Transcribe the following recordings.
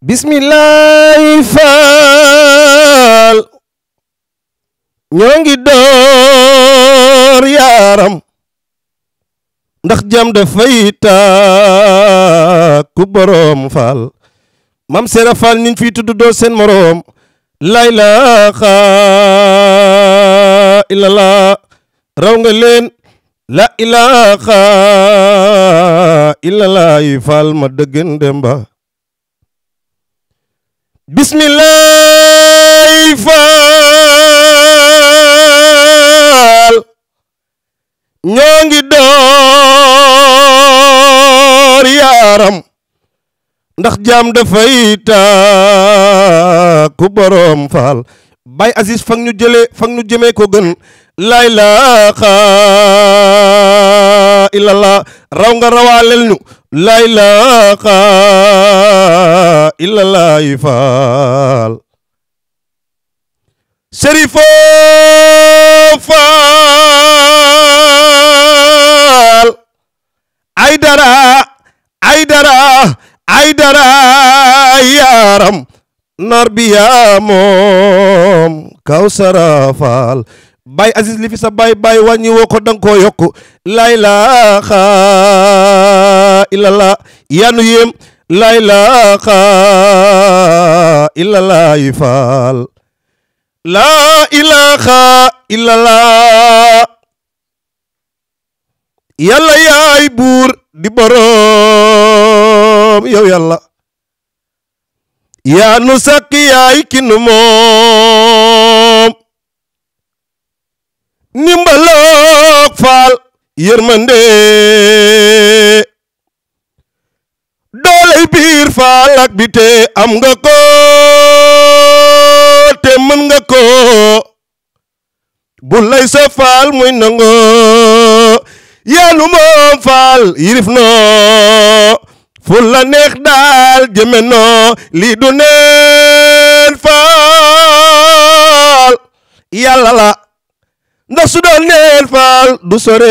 bismillahi faal ñoo ngi door yaaram ndax jam dafay ku boroom faal mam seera faal ñun fii tudd doo seen moroom la ilaha illallah raw nga leen la ilaha illallah yi faal ma dëggen demba bismillahi faal ñoo ngi door yaaram ndax jaam dafay ku boroom faal Baay Aziz fang ñu jëmee ko gën la ilaha illallah raw nga rawaalel ñu la ilaha illallah yi faal Serifo faal Aydara yaaram nar bi yaa moom Kawsara faal Baay Aziz li fi sa baay wàññi woo ko danga koo yokku la ilaha illallah yanu yéem la ilaha illallah yi faal la ilaha illallah yàlla yaay buur di boroom yow yàlla yaa nu sàkk yaay ki nu moom ndimbalook faal yërmande dooley biir faal ak bi te am nga ko te mën nga ko bu lay sa faal muy nango yaanu moom faal yirif noo fu la neex daal jëme noo lii du neen faal yàlla la ndax su doon neen faal du sore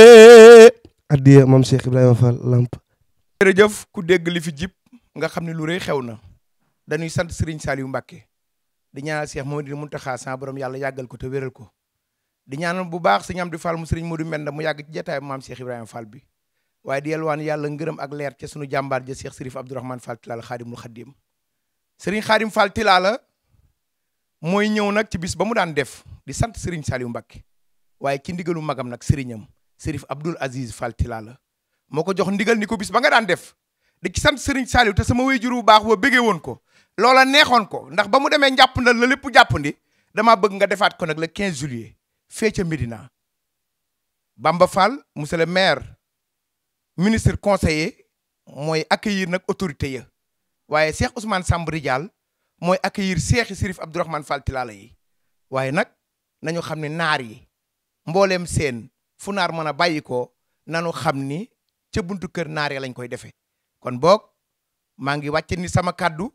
addiya moom Cheikh Ibrahima Fall Lamp. jërëjëf ku dégg li fi jib nga xam ne lu rëy xew na dañuy sant Serigne Saliou Mbacké di ñaanal Cheikh Mouhamadou Mountakha sa borom yàlla yàggal ko te wéral ko di ñaanal bu baax Serigne Amdi Fall mu Serigne Modou Menda mu yàgg ci jotaay maam Cheikh Ibrahima Fall bi waaye di yelwaan yàlla ngërëm ak leer ca sunu jàmbaar ja Cheikh Sérif Abdourahmane Fall Tilala Xaadimul Xaddim Serigne Xaadim Fall Tilala mooy ñëw nag ci bis ba mu daan def di sant Serigne Saliou Mbacké waaye ci ndigalu magam nag sëriñam Sérif Abdoul Aziz Fall Tilala moo ko jox ndigal ni ko bis ba nga daan def di ci sant Serigne Saliou te sama waajur bu baax ba bëggee woon ko loola neexoon ko ndax ba mu demee njàpp na la lépp jàppandi damaa bëgg nga defaat ko nag le 15 juillet fee ca Médina Bamba Fall monsieur le maire ministre conseiller mooy accueillir nag autorité ya waaye Cheikh Ousmane Samb Ridial mooy accueillir Cheikh Sérif Abdourahmane Fall Tilala yi waaye nag nañu xam ne naar yi mbooleem seen fu naar mën a bàyyi ko nanu xam ni ca buntu kër naar ya lañ koy defee kon boog maa ngi wàcce ni sama kàddu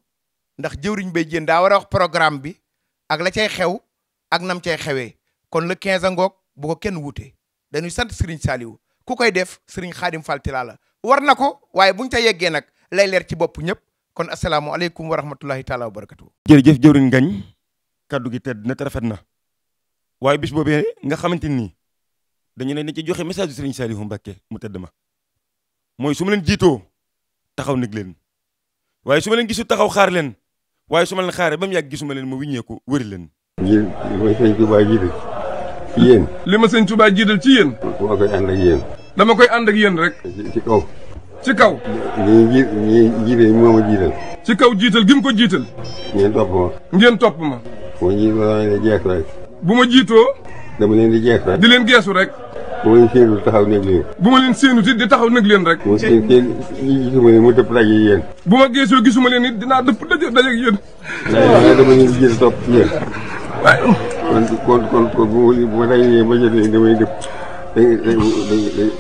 ndax jëwriñ bay jën daa war a wax programme bi ak la cay xew ak nam cay xewee kon le 15 a ngoog bu ko kenn wuute dañuy sant Serigne Saliou ku koy def Serigne Khadim Fall Tilala war na ko waaye buñ ca yeggee nag lay leer ci bopp ñëpp kon asalaamualeykum wa rahmatullahi taala wa barakatu. jërëjëf jëwriñ Ngañ kaddu gi tedd na te rafet na waaye bis boobee nga xamante ni dañu ne ci joxe message du Serigne Saliou Mbacké mu tedd ma mooy su ma leen jiitoo taxaw nég leen waaye su ma leen gisu taxaw xaar leen waaye su ma leen xaaree ba mu yàgg gisuma leen ma wiññeeku wëri leen. li ma sëñ Touba jiital ci yéen. li ma sëñ Touba jiital ci yéen. dama koy ànd ak yéen. dama koy ànd ak yéen rek. ci kaw. ci kaw. ñi jiite moo ma jiital. ci kaw jiital gi mu ko jiital. ngeen topp ma. ngeen topp ma. moo jiitoo dama leen di jeex rek. bu ma jiitoo. dama leen di jeex rek. di leen geesu rek. bu ma leen séenul taxaw nég leen. bu ma leen séenut it di taxaw nég leen rek. moo seen gisuma leen mu dëpp daje yéen. bu ma geesoo gisuma leen it dinaa dëpp daje ak yéen. waaye dama leen di jiital topp ci yéen. waaye. kon bu ma dajee ba jot leen damay dëpp.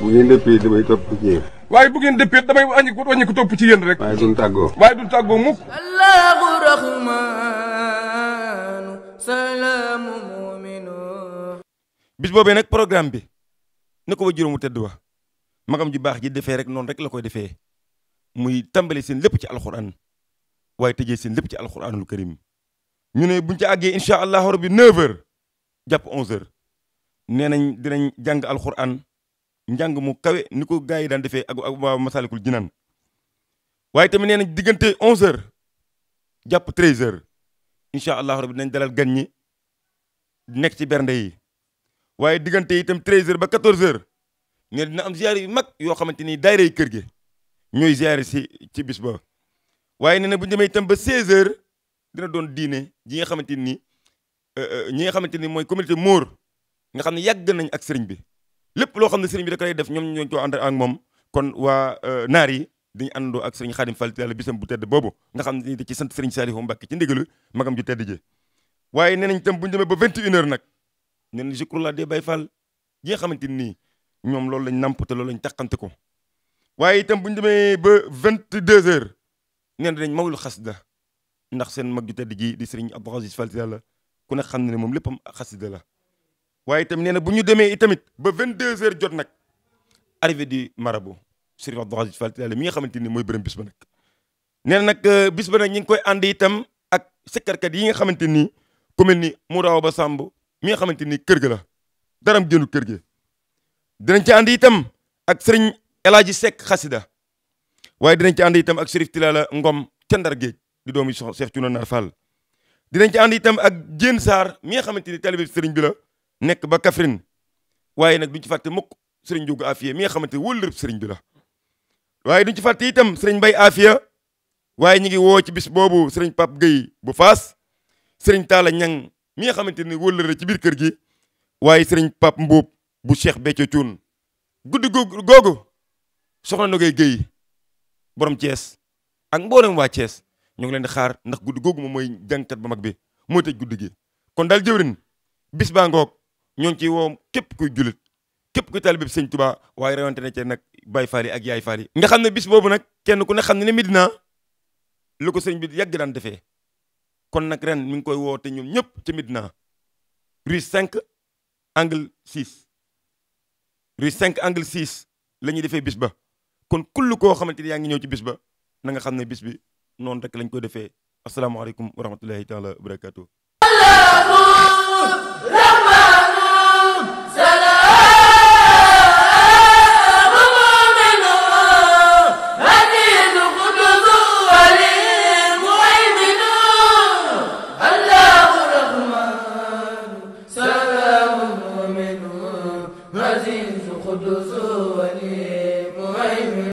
bu ngeen dëppee damay topp ci yéen. waaye bu ngeen dëppee damay wàññi ko topp ci yéen rek. waaye duñ tàggoo. waaye duñ tàggoo mukk. Allahu Rahmaanu salaamu mu'minu. bis boobee nag programme bi na ko wa juróomu tedd wa magam ji baax ji defee rek noonu rek la koy defee muy tàmbali seen lépp ci alxuraan waaye tëjee seen lépp ci alquranul karim ñu ne buñ ci àggee incha allahu rabbi 9h jàpp 11h nee nañ dinañ jàng alquran njàng mu kawe ni ko gars yi daan defee ak waa Masalikul Jinaan waaye tamit nee nañ diggante 11h jàpp 13h incha allahu rabbi dinañ dalal gan ñi nekk ci bernde yi waaye diggante itam 13h ba 14h ne dina am ziyaar yu mag yoo xamante ni daayira yi kër gi ñooy ziyaare si ci bis ba waaye nee na bu ñu demee itam ba 16h dina doon diine ji nga xamante ni ñi nga xamante ni mooy communauté Mor nga xam ne yàgg nañ ak sëriñ bi lépp loo xam ne sëriñ bi da koy def ñoom ñoo ko ànd ak moom kon waa naar yi dañu àndandoo ak sëriñ Xaadim Fall Yàlla bisam bu tedd boobu nga xam ne da ci sant sëriñ Saalihu Mbàkke ci ndigalu magam ju tedd ji waaye nee nañ itam bu ñu demee ba 21h nag nee nañ Zikrullah des Baye Fall ji nga xamante ni ñoom loolu lañ namp te loolu lañ taxante ko waaye itam bu ñu demee ba 22h nee nañ mawlu xasida ndax seen mag ju tedd ji di sëriñ Abdou Aziz Fall Yàlla ku ne xam ne moom léppam xasida la waaye itam nee na bu ñu demee itamit ba 22h jot nag arrivé di marabout sëriñ Abdou Aziz Fall Yàlla mi nga xamante ni mooy bërëm bis ba nag nee na nag bis ba nag ñi ngi koy ànd itam ak sekkarkat yi nga xamante ni ku mel ni Mouraw Ba Samb mi nga xamante ni kër ga la daram génnu kër gi dinañ ci ànd itam ak sëriñ El Hadji Seck xasida waaye dinañ ci ànd itam ak Chérif Tilala Ngom ca Ndar Géej di doomu Cheikh Thiouna Nar Fall dinañ ci ànd itam ak Diène Sarr mi nga xamante ni talibé sëriñ bi la nekk ba Kaffrine waaye nag duñ ci fàtte mukk sëriñ Diogo Afia mi nga xamante ni wóllërëb sëriñ bi la waaye duñ ci fàtte itam sëriñ Mbaye Afia waaye ñu ngi woo ci bis boobu sëriñ Pape Gueye bu Faas sëriñ Talla Ñang mi nga xamante ni wóllëre ci biir kër gi waaye sëriñ Pape Mbuub bu Cheikh Béthio Thioune guddi googu soxna Nogay Gueye borom Thiès ak mboolem waa Thiès ñu ngi leen di xaar ndax guddi googu moom mooy jàngkat ba mag bi mooy tëj guddi gi kon daal jëwrin bis baa ngoog ñoo ngi ciy woo képp kuy julit képp kuy taalibe sëñ Tuubaa waaye rawante na ci nag Baay Faal yi ak Yaay Faal yi nga xam ne bis boobu nag kenn ku ne xam ne ne Medina lu ko sëñ bi yàgg daan defee kon nag ren mi ngi koy woote ñoom ñëpp ca Medina rue 5 angle 6 rue 5 angle 6 la ñuy defee bis ba kon kull koo xamante ni yaa ngi ñëw ci bis ba na nga xam ne bis bi noonu rek lañ koy defee asalaamaaleykum wa rahmatullahi taala wa barakatuh